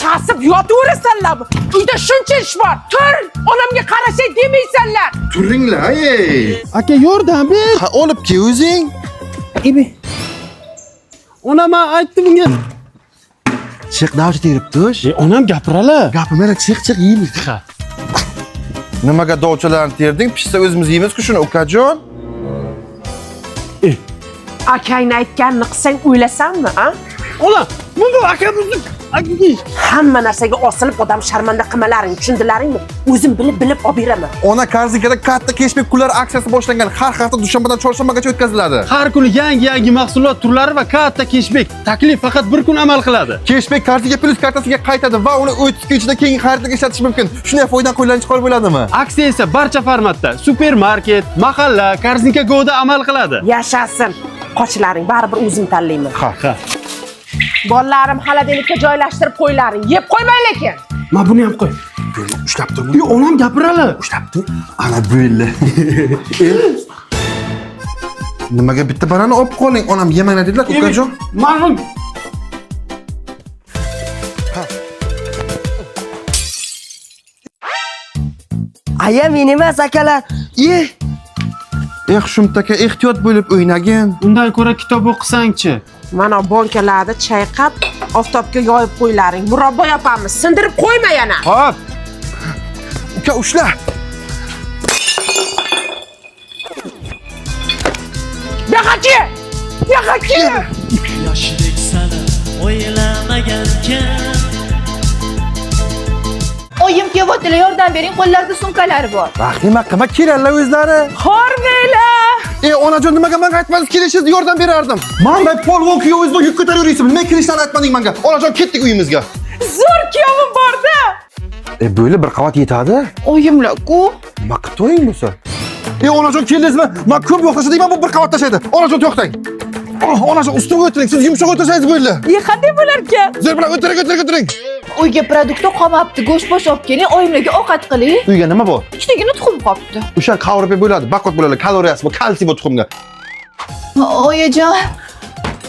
Sasib yotaverasanlarmi? Uyda shuncha ish bor. Tur, onamga qarasang demaysanlar. Turinglar, ey. Aka yordam ber. Ha, olib kel o'zing. Ibi. Onam aytdi bunga. Chiq, davchi terib tush. E, onam gapiralar. Gapim chiq, chiq yeymiz. Ha. Nimaga dovchalarni terding? Pishsa o'zimiz yeymiz-ku shuni, ukajon. Akangni aytganini qilsang o'ylasanmi, a? Onam, bu aka bizni aka. Hamma narsaga osilib odam sharmanda qilmalaring, tushundilaringmi? O'zim bilib-bilib olib beraman. Ona korzinkada katta keshbek kunlari aksiyasi boshlangan. Har hafta dushanbadan chorshanbagacha o'tkaziladi. Har kuni yangi-yangi mahsulot turlari va katta keshbek. Taklif faqat bir kun amal qiladi. Keshbek Korzinka Plus kartasiga qaytadi va uni 30 kun ichida keyingi xaridlarga ishlatish mumkin. Shunday foydadan qo'ldan chiqarib bo'ladimi? Aksiya esa barcha formatda: supermarket, mahalla, Korzinka Go'da amal qiladi. Yashasin. Qochlaring, baribir o'zim tanlayman. Ha. Ha. Bolalarim xolodilnikka joylashtirib qo'ylaring. Yeb qo'ymang lekin. Ma buni ham qo'y. Ushlab tur. Yo, onam gapiralar. Ushlab tur. Ana bo'ldi. Nimaga bitta banani olib qoling? Onam yemanglar dedilar, ukajon. Mana Aya men emas akalar. Eh. Eh, shumtaka ehtiyot bo'lib o'ynagin. undan ko'ra kitob o'qisangchi. Mana bonkalarni chayqab, oftobga yoyib qo'ylaring. Murabbo yopamiz. Sindirib qo'yma yana. Hop. Uka ushla. Yo'qaki! Yo'qaki! Yoshlik sani o'ylamagan kim. Oyim kelyaptilar, yordam bering, qo'llarida sumkalari bor. Vahima qilma, keladilar o'zlari. Hormanglar! E, onajon nimaga menga aytmadingiz, kelishingizni yordam berardim. Manday polvon kuyovingiz bor, yuk ko'tarib yuribsiz. Nima kelishdan aytmading menga? Onajon ketdik uyimizga. Zo'r kuyovim borda. E, bo'ldi bir qavat yetadi. Oyimlar-ku. Nima qilib to'ying bo'lsa? E, onajon keldingizmi? Men ko'p yo'qlasa deyman, bu bir qavat tashlaydi. Onajon to'xtang. Oh, onajon ustimga o'tiring, siz yumshoq o'tirsangiz bo'ldi. E, qanday bo'larkan? Zo'r bilan o'tiring, o'tiring, o'tiring. Uyga produktlar qolmabdi, go'sht bosh olib keling, oyimlarga ovqat qiling. Uyga nima bor? Ikkitagina tuxum qolibdi. O'sha qavurib yeb bo'ladi, baquvvat bo'ladi, kaloriyasi bor, kalsiy bor tuxumga. Oyijon,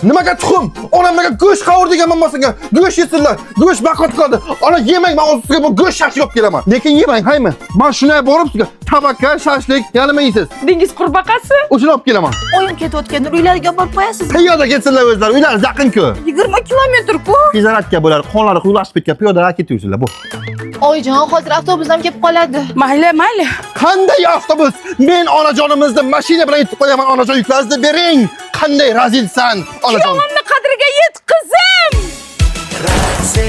Nimaga tuxum? Onam menga go'sht qavur deganman masalan. Go'sht yesinlar, go'sht baquvvat qiladi. Ona yemang, men o'zim sizga bu go'sht shashlik olib kelaman. Lekin yemang, haymi? Men shunday borib sizga tabakka, shashlik, yana nima yeysiz? Dengiz qurbaqasi. O'shini olib kelaman. oyim ketayotganda uylariga olib borib qo'yasiz. Piyoda ketsinlar o'zlari, uylari yaqin-ku. 20 kilometr-ku. Fizaratga bo'lar, qonlari quyuqlashib ketgan, piyoda ketaversinlar bu. Oyijon, hozir avtobus ham kelib qoladi. Mayli, mayli. Qanday avtobus? Men onajonimizni mashina bilan yetib qo'yaman, onajon yuklaringizni bering. Qanday razilsan, onajon. Kuyovimni qadriga yet, qizim. Razi,